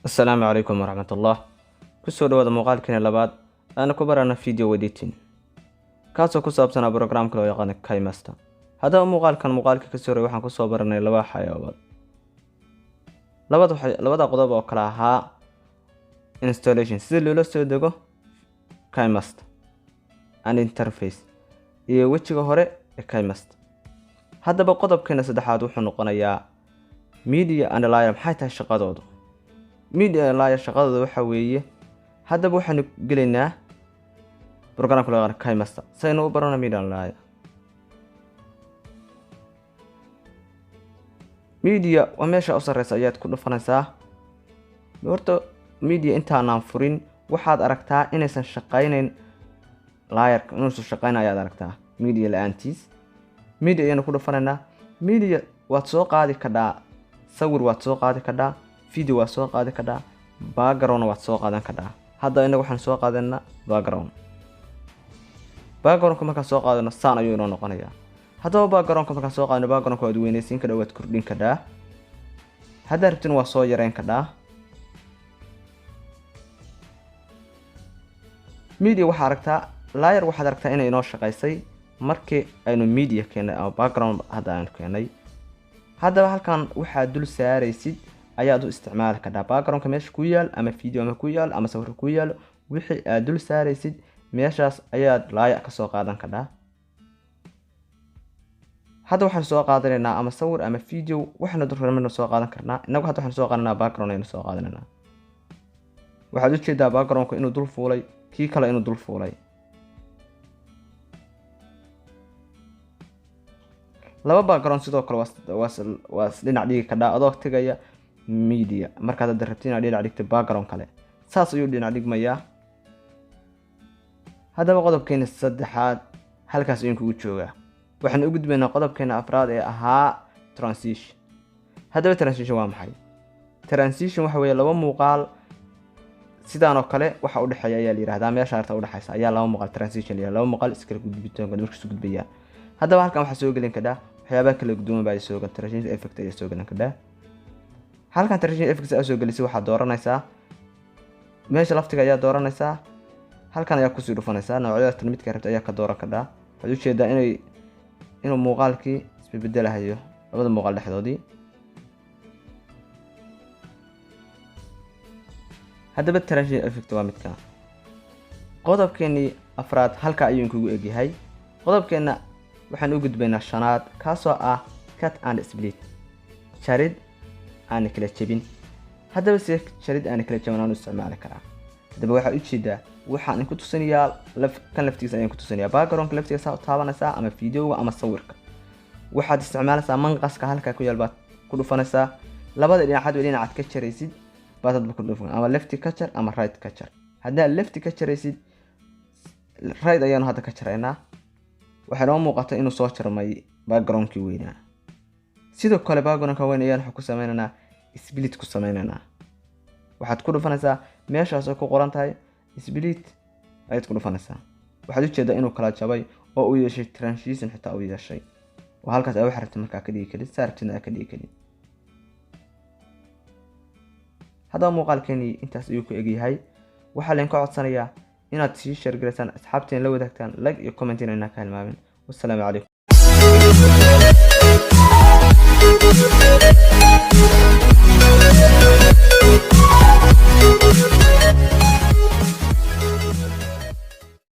Asalaamu calaykum waraxmatullah. Kusoo dhawaada muuqaalkeena labaad aana ku barana video editing, kaasoo ku saabsanaa programka loo yaqaano KineMaster. Haddaba muuqaalkan muuqaalka kasoo horey waxaan kusoo baranay laba xayaabood, labada qodob oo kale ahaa installation, sida loola soo dego KineMaster, and interface iyo wejiga hore ee KineMaster. Haddaba qodobkeena saddexaad wuxuu noqonayaa media and layer. Maxay tahay shaqadoodu media and layer? Shaqadooda waxa weeye, haddaba waxaanu gelaynaa programka loo yaqaano KineMaster si aynu u barano media and layer. Media waa meesha u sarreysa ayaad ku dhufanaysaa. Horta media intaanaan furin, waxaad aragtaa inaysan shaqaynayn layerka, inuusan shaqaynayn ayaad aragtaa media la-aantiis. Media ayaanu ku dhufanaynaa. Media waad soo qaadi kadhaa sawir, waad soo qaadi kadhaa video, waad soo qaadi kadhaa background, waad soo qaadan kadhaa. Hadda inaga waxaan soo qaadanaa background. Backgroundka markaan soo qaadano, saan ayuu inoo noqonayaa. Haddaba backgroundka markaan soo qaadano, backgroundka waad weynaysiin kadhaa, waad kordhin kadhaa, haddaa rabtin waa soo yareyn kadhaa. Media waxaa aragtaa layer, waxaad aragtaa inay inoo shaqaysay markii aynu media keenay ama background hadda aynu keenay. Haddaba halkan waxaad dul saaraysid ayaad u isticmaali kadhaa backgroundka meesha ku yaal, ama video ama ku yaal, ama sawir ku yaal. Wixii aad dul saaraysid meeshaas ayaad layer kasoo qaadan kadhaa. Hadda waxaan soo qaadanaynaa ama sawir ama video, waxaanu dulrabno soo qaadan karnaa. Inagu hadda waxaan soo qaadanaa background aynu soo qaadanaynaa. Waxaad ujeedaa backgroundka inuu dul fuulay kii kale, inuu dul fuulay laba background. Sidoo kale waa dhinac dhigi kadhaa adoo tegaya media. Markaad hadda rabti inaad dhinac dhigto background kale, saas ayuu dhinac dhigmayaa. Haddaba qodobkeena saddexaad halkaas ayuun kugu joogaa. Waxaan u gudbaynaa qodobkeena afraad ee ahaa transition. Haddaba transition waa maxay? Transition waxa weeye laba muuqaal sidaan oo kale waxa udhexeeya ayaa la yihahdaa. Meesha arta udhexeysa ayaa laba muuqaal transition la yihahdaa, laba muuqaal iskala gudbitaanka marka isu gudbayaan. Haddaba halkan waxaa soo gelin kadhaa waxyaabaha kala duwan baa soo gelin, transition effect ayaa soo gelin kadhaa. Halkan transition effect aad soo gelisay, waxaad dooranaysaa meesha laftiga ayaa dooranaysaa, halkan ayaa kusii dhufanaysaa. Noocyada tan midka rabta ayaa ka dooran kadhaa. Waxaad ujeedaa inuu muuqaalkii isbedelahayo labada muuqaal dhexdoodii. Haddaba transition effect waa midka. Qodobkeenii afraad halka ayuu kugu egyahay. Qodobkeenna waxaan u gudbaynaa shanaad, kaasoo ah cut and split, jarid aan kala jebin. Haddaba see jarid aan kala jebin aan u isticmaali karaa? Haddaba waxaa ujeedaa, waxaan ku tusinayaa kan laftigiisa ayaan ku tusinayaa. Backgroundka laftigiisa u taabanaysaa, ama videoga ama sawirka. Waxaad isticmaalaysaa manqaska halkaa ku yaal baad ku dhufanaysaa. Labada dhinac hadba dhinacaad ka jaraysid baad hadba ku dhufan, ama lefti ka jar ama right ka jar. Haddaad lefti ka jaraysid, right ayaanu hadda ka jaraynaa. Waxay noo muuqata inuu soo jarmay backgroundkii weynaa. Sidoo kale backgroundka weyn ayaan waxaan ku sameynaynaa split ku sameynaynaa. Waxaad ku dhufanaysaa meeshaas oo ku qoran tahay split ayaad ku dhufanaysaa. Waxaad ujeedaa inuu kala jabay oo uu yeeshay transition xitaa uu yeeshay, oo halkaas aa waxa rabtid markaa ka dhigi karin, saa rabtidna aa ka dhigi karin. Haddaba muuqaalkeenii intaas ayuu ku egyahay. Waxaa laydinka codsanayaa inaad sii share garaysaan, asxaabteen la wadaagtaan, like iyo commentina inaan ka hilmaamin. Wassalaamu calaykum.